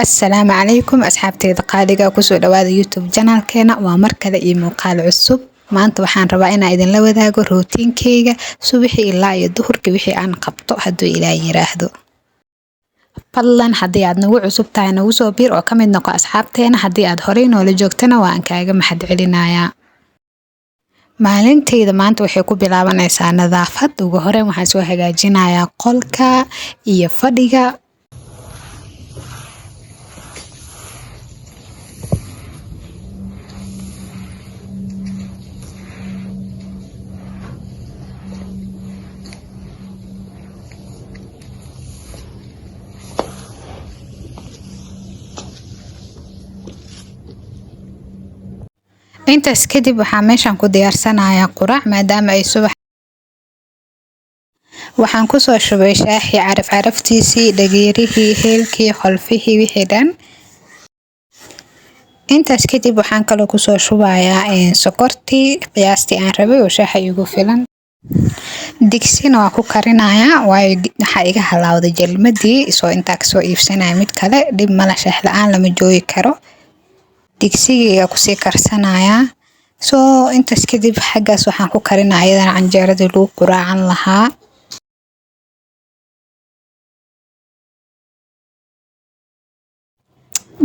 Assalaamu calaykum asxaabteyda qaaliga, kusoo dhawaada YouTube channelkeena. Waa mar kale iyo muuqaal cusub. Maanta waxaan rabaa inaan idinla wadaago routinekeyga subaxii ilaa iyo duhurkii wixii aan qabto, hadduu Ilaah yiraahdo. Fadlan haddii aad nagu cusub tahay, nagu soo biir oo ka mid noqo asxaabteena. Haddii aad horey noola joogtana, waan kaaga mahad celinayaa. Maalintayda maanta waxay ku bilaabanaysaa nadaafad. Ugu horeyn waxaan soo hagaajinayaa qolka iyo fadhiga. Intaas kadib waxaa meeshan ku diyaarsanayaa quraac, maadaama ay subax. Waxaan kusoo shubay shaaxii, caraf caraftiisii, dhageerihii, heelkii, qolfihii, wixii dhan. Intaas kadib waxaan kaloo kusoo shubayaa sokortii qiyaastii aan rabay oo shaaxa igu filan. Digsina waa ku karinayaa, waayo waxaa iga halaawday jalmadii, soo intaa kasoo iibsanaya mid kale. Dhib mala, shaah la-aan lama joogi karo. Digsigayga kusii karsanayaa. Soo intaas kadib xaggaas waxaan ku karinaya iyadana canjeeradii lagu quraacan lahaa.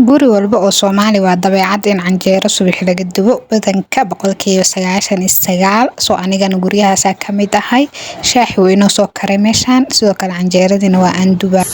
Guri walba oo Soomaali waa dabeecad in canjeero subax laga dubo, badanka 99%. Soo anigana guryahaasaa ka mid ahay. Shaaxi wuu inoo soo karay meeshaan, sidoo kale canjeeradiina waa aan dubaa.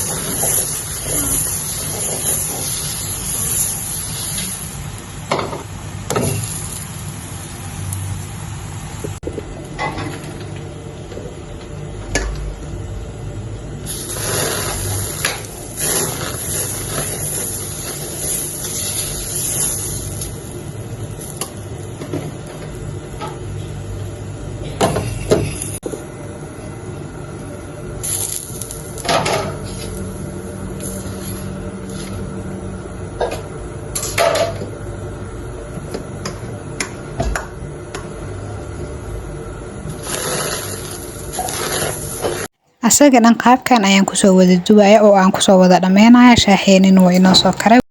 Asaga dhan qaabkan ayaan kusoo wada dubaya oo aan kusoo wada dhameynaya. Shaaxeenina waa inoo soo karay.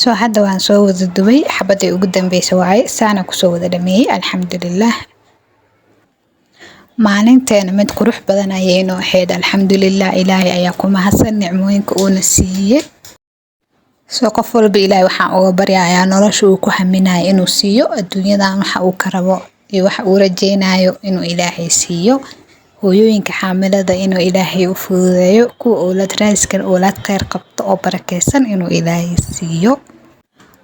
Soo hadda waan soo wada dubay, xabadii ugu dambeysa waaye, saana kusoo wada dhameeyey, alxamdulilah. Maalinteena mid qurux badan ayay inoo ahayd, alxamdulilah. Ilaahay ayaa ku mahadsan nicmooyinka uuna siiyey. Soo qof walba Ilaahay waxaan uga baryayaa nolosha uu ku haminayo inuu siiyo, adduunyadan waxa uu ka rabo iyo waxa uu rajeynayo inuu Ilaahay siiyo. Hooyooyinka xaamilada inuu Ilaahay u fududeeyo, kuwa owlaad raadiskan owlaad kheyr qabto oo barakeysan inuu Ilaahay siiyo.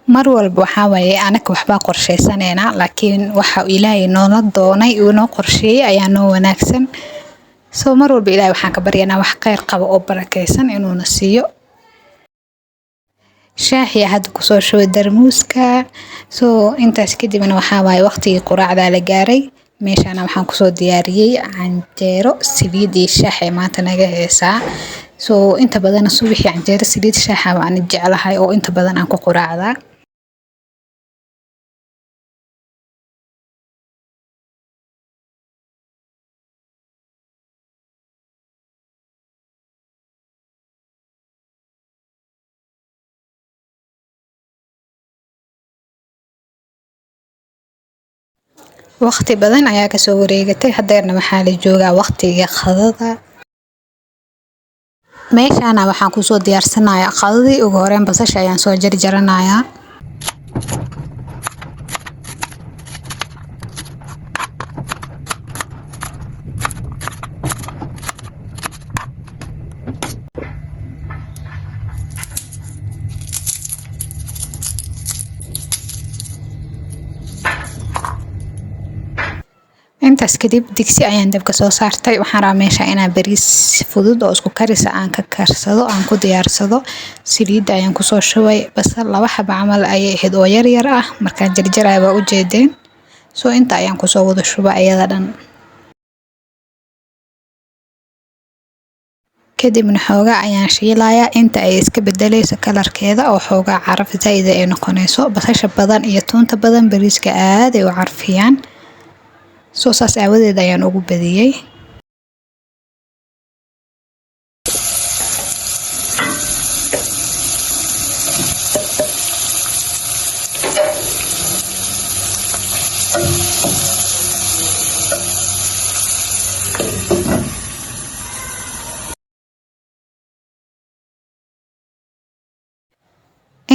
Mar walba waxaa waaye anaka waxbaa qorsheysaneynaa, laakiin waxa Ilaahay noola doonay uu noo qorsheeyey ayaa noo wanaagsan. Soo mar walba Ilaahay waxaan ka baryanaa wax kheyr qabo oo barakeysan inuuna siiyo. Shaaxi hadda kusoo shubay darmuuska. Soo intaas kadibna waxaa waaye waqtigii quraacda la gaaray. Meeshaana waxaan kusoo diyaariyey canjeero saliid iyo shaax ee maanta naga heesaa. Soo inta badan subaxii canjeero saliid shaaxa waan jeclahay oo inta badan aan ku quraacdaa. Waqti badan ayaa kasoo wareegatay, hadeerna waxaa la joogaa waqtiga qadada. Meeshaana waxaan kusoo diyaarsanayaa qadadii. Ugu horeyn basasha ayaan soo jarjaranayaa. Intaas kadib digsi ayaan dabka soo saartay. Waxaan rabaa meesha inaan bariis fudud oo isku karisa aan ka karsado, aan ku diyaarsado. Saliidda ayaan kusoo shubay, basal 2 xabo camal ayay ahayd oo yar yar ah, markaan jarjaraya waa ujeedeen. Soo inta ayaan kusoo wada shubay ayada dhan. Kadibna xoogaa ayaan shiilayaa inta ay iska bedeleyso kalarkeeda oo xoogaa caraf zaid ay noqonayso. Basasha badan iyo toonta badan bariiska aad ay u carfiyaan, soo saas aawadeed ayaan ugu badiyey.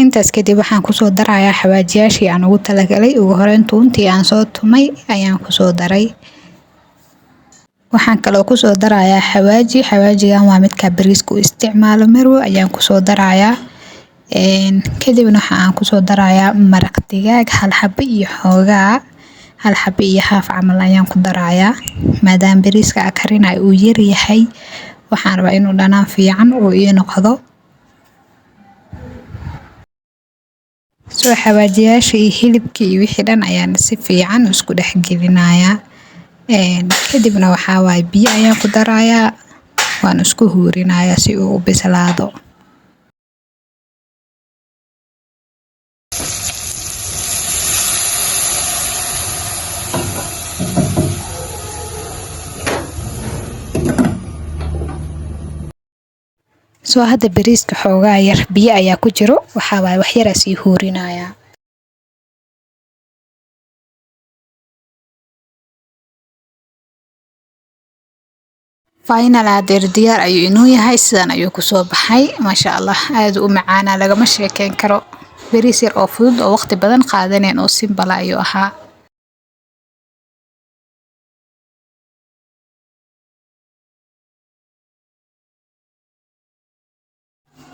Intaas kadib waxaan kusoo darayaa xawaajiyaashii aan ugu talagalay. Ugu horeyn tuuntii aan soo tumay ayaan kusoo daray. Waxaan kaloo kusoo darayaa xawaaji. Xawaajigan waa midka bariiska u isticmaalo marwo ayaan kusoo darayaa. Kadibna waxa aan kusoo darayaa maraq digaag 1 xabo iyo xoogaa, 1 xabo iyo haaf camal ayaan ku darayaa. Maadaama bariiska aan karinayo uu yar yahay, waxaan rabaa inuu dhanaan fiican uu ii noqdo. Soo xawaajiyaasha iyo hilibkii iyo wixii dhan ayaan si fiican isku dhex gelinayaa. Kadibna waxaa waaye biyo ayaan ku darayaa, waan isku huurinayaa si uu u bislaado. Soo hadda bariiska xoogaa yar biyo ayaa ku jiro, waxaa waaye wax yar sii huurinayaa. Final adeer diyaar ayuu inoo yahay, sidan ayuu kusoo baxay. Maasha Allah, aad u macaana, lagama sheekeyn karo. Bariis yar oo fudud oo waqti badan qaadaneen oo simple ayuu ahaa.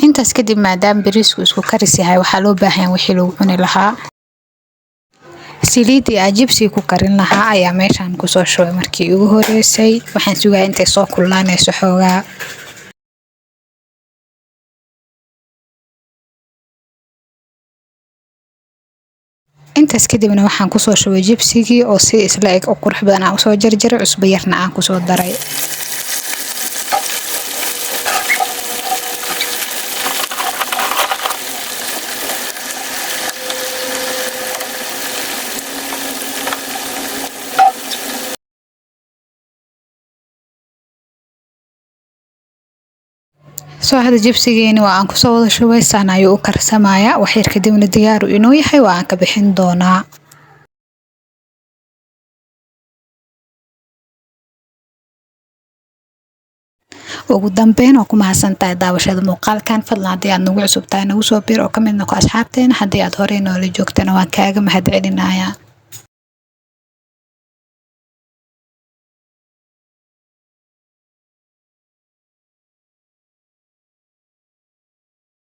Intaas kadib maadaama bariisku isku karis yahay, waxaa loo baahan yahay wixii lagu cuni lahaa. Saliidii aan jibsi ku karin lahaa ayaa meeshaan kusoo shubay markii ugu horeysay. Waxaan sugayaa intay soo kululaanayso xoogaa. Intaas kadibna waxaan kusoo shubay jibsigii oo si isla eg oo qurux badan aan usoo jarjaray, cusbo yarna aan kusoo daray. Soo hadda jibsigeeni waa aan kusoo wada shubay, saan ayuu u karsamayaa. Wax yar kadibna diyaar inuu yahay, waa aan ka bixin doonaa. Ugu dambeyn waa ku mahadsantahay daawashada muuqaalkan. Fadlan haddii aad nagu cusub tahay nagu soo biir oo ka mid noqo asxaabteena. Haddii aad horey noola joogtana waan kaaga mahadcelinayaa.